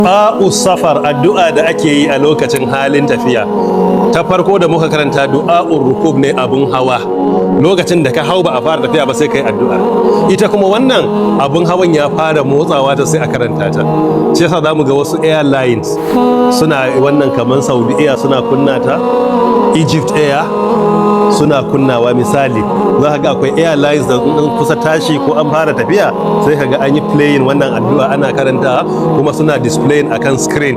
Du'a'u safar, addu'a da ake yi a lokacin halin tafiya. Ta farko da muka karanta du'a'ur rukub ne, abun hawa. Lokacin da ka hau ba a fara tafiya ba, sai kai addu'a. Ita kuma wannan, abun hawan ya fara motsawa ta, sai a karanta ta. Shi yasa zamu ga wasu airlines suna wannan, kamar Saudi Air suna kunna ta, Egypt Air suna kunnawa. Misali, za ka ga akwai airlines da in kusa tashi ko an fara tafiya, sai ka ga an yi playing wannan addu'a ana karanta, kuma suna displaying akan screen,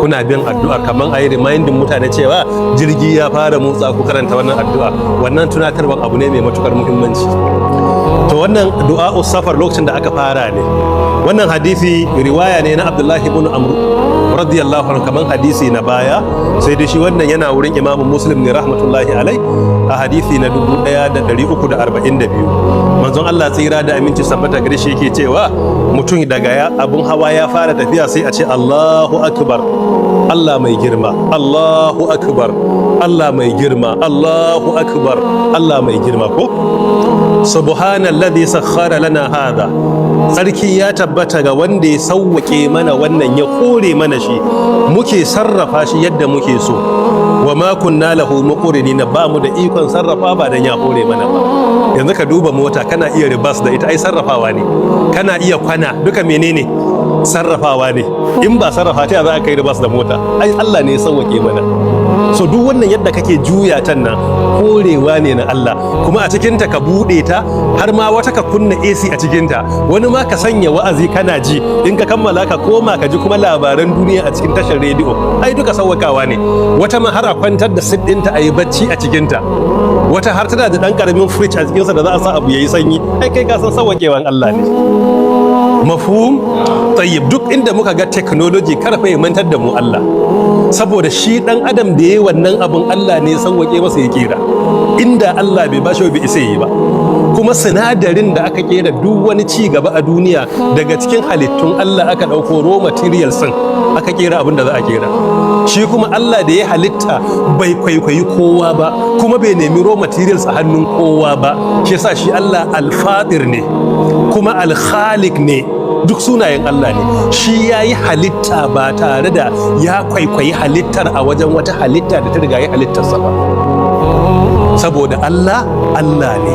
kuna bin addu'a, kamar a yi reminding mutane cewa jirgi ya fara motsa, ku karanta wannan addu'a. Wannan tunatarwan abu ne mai matukar muhimmanci. To, wannan du'a'u safar lokacin da aka fara ne. Wannan hadisi riwaya ne na Abdullahi ibn Amr radiyallahu anhu, kaman hadisi na baya, sai dai shi wannan yana wurin Imamu Muslim ne rahmatullahi alai, a hadisi na 1342. Manzon Allah, tsira da aminci sabbata gare shi, yake cewa mutum daga ya abun hawa ya fara tafiya, sai a ce: "Allahu akbar, Allah mai girma, Allahu akbar, Allah mai girma, Allahu akbar, Allah mai girma," ko "Subhanalladhi sakhkhara lana hadha", tsarki ya tabbata ga wanda ya sauwake mana wannan, ya kore mana shi, muke sarrafa shi yadda muke so. "Wa ma kunna lahu muqrinina", ba mu da ikon sarrafa ba dan ya hore mana ba. Yanzu ka duba mota, kana iya reverse da ita, ai sarrafawa ne. Kana iya kwana, duka menene? Sarrafawa ne. In ba sarrafa ta, za ka yi reverse da mota? Ai Allah ne ya sauwake mana. So duk wannan yadda kake juya ta nan, horewa ne na Allah. Kuma a cikinta ka buɗe ta, har ma wata ka kunna AC a cikinta, wani ma ka sanya wa'azi kana ji, in ka kammala ka koma ka ji kuma labaran duniya a cikin tashar rediyo, ai duka sauwakawa ne. Wata ma har a kwantar da seat ɗinta a yi bacci a cikinta. Wata har tana da ɗan ƙaramin fridge a cikinsa da za a sa abu yayi sanyi. Ai kai ka san sauwaƙewan Allah ne. Mafhum? Tayyib. Duk inda muka ga technology, karfa ya mantar da mu Allah, saboda shi dan adam da yayi wannan abun, Allah ne ya sauwake masa ya kera. Inda Allah bai bashi, bai isa yi ba. Kuma sinadarin da aka kera duk wani ci gaba a duniya, daga cikin halittun Allah aka ɗauko raw materials din, aka kera abin da za a kera. Shi kuma Allah da ya halitta bai kwaikwayi kowa ba, kuma bai nemi raw materials a hannun kowa ba. Shi yasa shi Allah alfadir ne kuma alkhaliq ne, duk sunayen Allah ne. Shi ya yi halitta ba tare da ya kwaikwayi halittar a wajen wata halitta da ta riga ya halittarsa ba, saboda Allah Allah ne.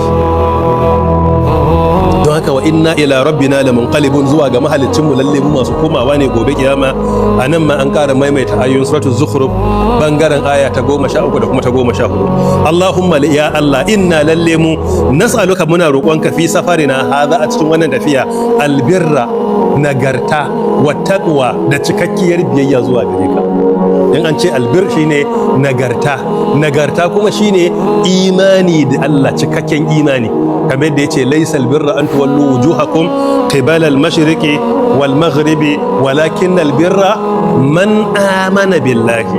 Don haka "wa inna ila rabbina lamunqalibun", zuwa ga mahaliccinmu lalle mu masu komawa ne gobe kiyama. A nan ma an ƙara maimaita ayoyin Suratul Zukhruf, bangaren aya ta 13 da kuma ta 14. "Allahumma", ya Allah, "inna", lalle mu, "nas'aluka", muna roƙonka, "fi safarina hadha", a cikin wannan tafiya, "albirra", nagarta, "wattaqwa", da cikakkiyar biyayya zuwa gare ka. In an ce albir shine nagarta, nagarta kuma shine imani da Allah, cikakken imani, kamar yadda yace: "Laysal birra an tuwallu wujuhakum qibala al-mashriqi wal maghribi, walakin al-birra man amana billahi",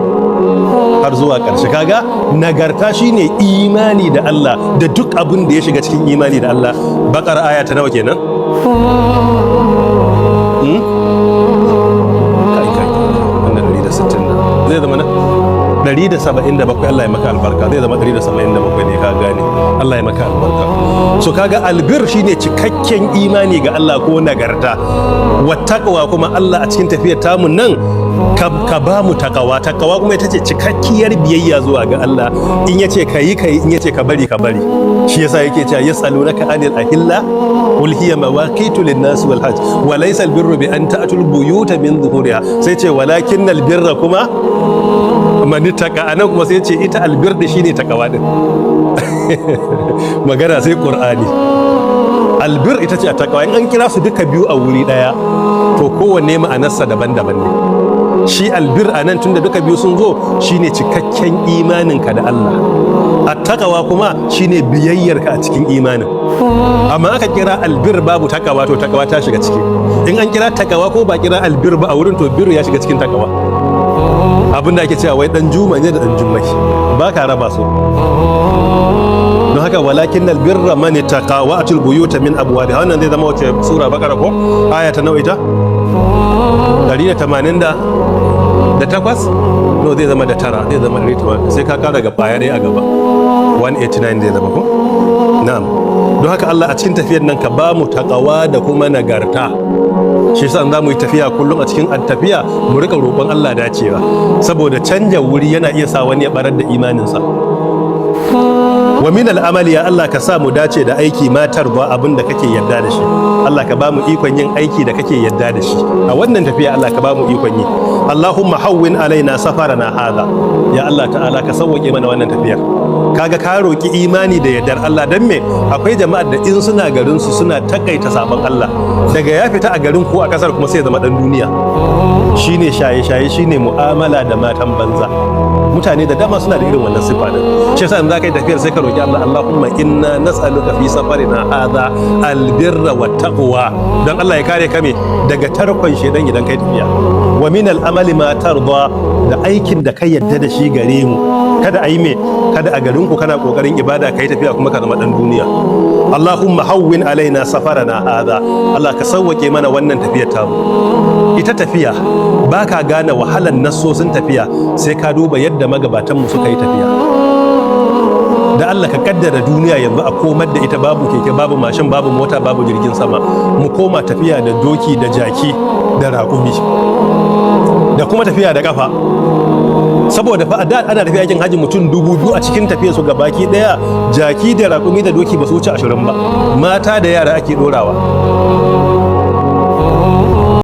har zuwa ƙarshe. Kaga nagarta shine imani da Allah da duk abin da ya shiga cikin imani da Allah. Bakar aya ta nawa kenan? Kai kai, wannan 160 zai zama na 177. Allah ya maka albarka. Zai zama 177 ne, ka gane. Allah ya maka albarka. So kaga albir shine cikakken imani ga Allah ko nagarta. Wattaqwa kuma, Allah, a cikin tafiyar tamun nan ka ba mu takawa. Takawa kuma ita ce cikakkiyar biyayya zuwa ga Allah. In yace ka yi, ka yi. In yace ka bari, ka bari. Shi yasa yake cewa: "Yas'alunaka anil ahilla qul hiya mawaqitu lin-nas wal hajj wa laysa al-birru bi an ta'tul buyuta min zuhuriha", sai ce "walakinnal birra kuma man ittaqa". Anan kuma sai ce ita albir da shine takawa din. Magana sai Qur'ani. Albir ita ce takawa. In an kira su duka biyu a wuri daya, to kowanne ma'anarsa daban-daban ne. Shi albir a nan, tunda duka biyu sun zo, shine cikakken imaninka da Allah. Attaqwa kuma shine biyayyarka a cikin imanin. Amma aka kira albir babu takawa, to takawa ta shiga ciki. In an kira takawa ko ba kira albir ba a wurin, to bir ya shiga cikin takawa. Abinda ake cewa wai dan juma ne da dan jummai, ba ka raba su. Don haka "walakin albirra man ittaqa wa atul buyuta min abwabiha". Wannan zai zama wace sura? Bakara ko? Aya ta nawa ita? 180 da takwas? No, zai zama da tara, zai zama 180, sai ka kara ga baya ɗaya a gaba, 189 zai zama ko? Na'am. Don haka Allah, a cikin tafiyar nan ka ba mu takawa da kuma nagarta. Shi yasa za mu yi tafiya kullum, a cikin tafiya mu rika roƙon Allah dacewa, saboda canja wuri yana iya sa wani ya barar da imaninsa. Wa min al'amali, ya Allah, ka sa mu dace da aiki ma tarda, abin da kake yadda da shi. Allah, ka ba mu ikon yin aiki da kake yadda da shi a wannan tafiya. Allah, ka ba mu ikon yi. Allahumma hawwin alaina safarana hadha. Ya Allah ta'ala, ka sauwake mana wannan tafiyar. Kaga ka roki imani da yardar Allah. Dan me? Akwai jama'ar da in suna garin su suna takaita sabon Allah, daga ya fita a garin ko a kasar kuma sai ya zama dan duniya. Shine shaye-shaye, shine mu'amala da matan banza. Mutane da dama suna da irin wannan sifa din. Shi yasa in za ka yi tafiyar sai ka roki Allah: Allahumma inna nas'aluka fi safarina hadha albirra wat taqwa. Dan Allah ya kare ka me? Daga tarkon shedan idan kai tafiya. Wa min al'amali ma tarda, da aikin da ka yadda da shi gare mu. Kada a yi me? Kada a garin ku kana kokarin ibada, kai tafiya kuma ka zama dan duniya. Allahumma hawwin alaina safarana hadha. Allah, ka sauwake mana wannan tafiyar tamu. Ita tafiya, baka gane wahalan nassosin tafiya sai ka duba yadda magabatan mu suka yi tafiya. Da Allah ka kaddara duniya yanzu a komar da ita, babu keke, babu mashin, babu mota, babu jirgin sama, mu koma tafiya da doki da jaki da raƙumi da kuma tafiya da kafa. Saboda fa da ana tafiya aikin hajji mutum 2000, a cikin tafiyar su gabaki daya jaki da raƙumi da doki ba su wuce 20 ba, mata da yara ake dorawa.